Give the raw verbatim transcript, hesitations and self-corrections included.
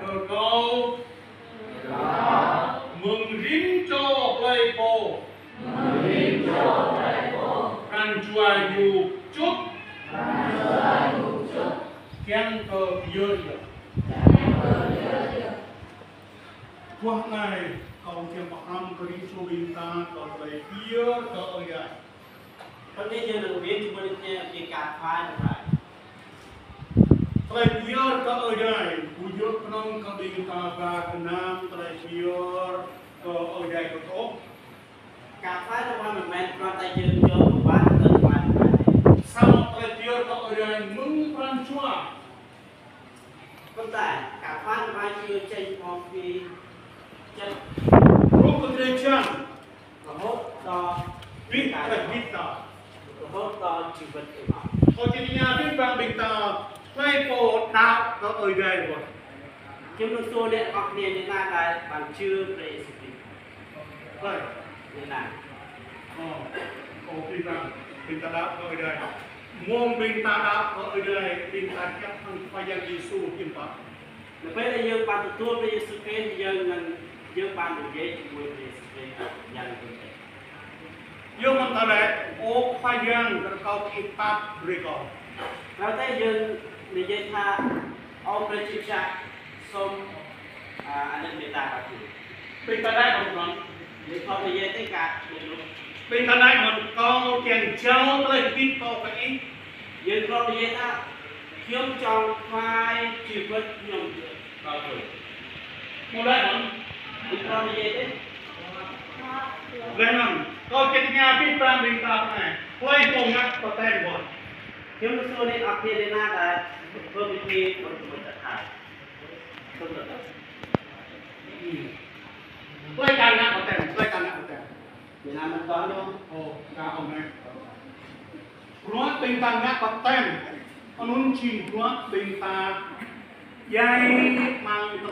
Kơ kâo mơ̆ng rĭm čô hlơi pô pran jua ñu čŭt kiăng kơ pơyơr yơh. Guah anai kâo kiăng pơhrăm kơ rĭm čô ƀing ta kơ tơlơi pơyơr kơ Ơi Adai. Hôm nay giờ được biết chúng mình nghe về cả phái và phái. Tơlơi pơyơr kơ Ơi Adai, ƀu djơ̆ kơnơ̆ng kơ ƀing ta ba gơnam tơlơi pơyơr kơ Ơi Adai kơ tôh. Cả phái và phái mình men, còn tại giờ cho một phái, tơlơi phái và phái. Samơ̆ tơlơi pơyơr kơ Ơi Adai mơ̆ng pran jua. Pơtah, kar phan bai čư čeng phong phi čet. Ruk kơ drơi čang. Kơhot tơ bit, kơ bit tơ. Kơhot tơ čư wơ̆t ih mă. Kơ čih tơña bit bang ƀing ta, hlơi pô đaŏ kơ Ơi Adai wơ̆t. Čim nŭn sô lĕ kơ kơnê nê na đai ƀan čư Brơi Yêsu Krist. Hlơi? Nê na. Ơ, ơ, ƀing ta, ƀing ta đaŏ kơ Ơi Adai. Mơ̆ng ƀing ta đaŏ kơ Ơi Adai, ƀing ta kiăng hăng Khua Yang Yêsu hiư̆m pă. Lĕ ƀơi lĕ yơh ƀan tơtuă Brơi Yêsu Krist, yơh ngăn, yơh ƀan tơjĕ čơmui Brơi Yêsu Krist, Yang Bơngăt. Yơh mơ̆n ta lĕ, ơ Khua Yang, kơ kâo kơ ih pap brơi kâo. Kâo tơ yơh, lĕ yơh tha, ơ Brơi Čư̆ Čă, sôm, a, anăn mơta kơ kâo. Ƀing ta đaŏ mơ̆n. Lĕ kâo tơ yơh tơ kơ, lĕ lu. Ƀing ta đaŏ mơ̆n, kâo kiăng jao tơlơi hơdip kâo kơ ih. Yơh kâo tơ yơh tha, hiư̆m čong phai čư wơ̆t hiư̆m. Kâo tui. Mơ̆ lĕ mơ̆n. Yơh kâo tơ yơh tơ. Lĕ mơ̆n, kâo čih tơña bit bang ƀing ta anai. Hlơi pô ngă baptem wơ̆t. Hiư̆m nŭn sô lĕ ăp hia lĕ na đai, pơm ih pơm tơmơ̆ tơthai. Pơm tơthai. Hmm. Hlơi kơ ngă baptem, hlơi kơ ngă baptem. Việt Nam mình có luôn. Ơ, kơ ih anai. Bruă ƀing ta ngă baptem. Anŭn jing bruă ƀing ta djai mơ̆ng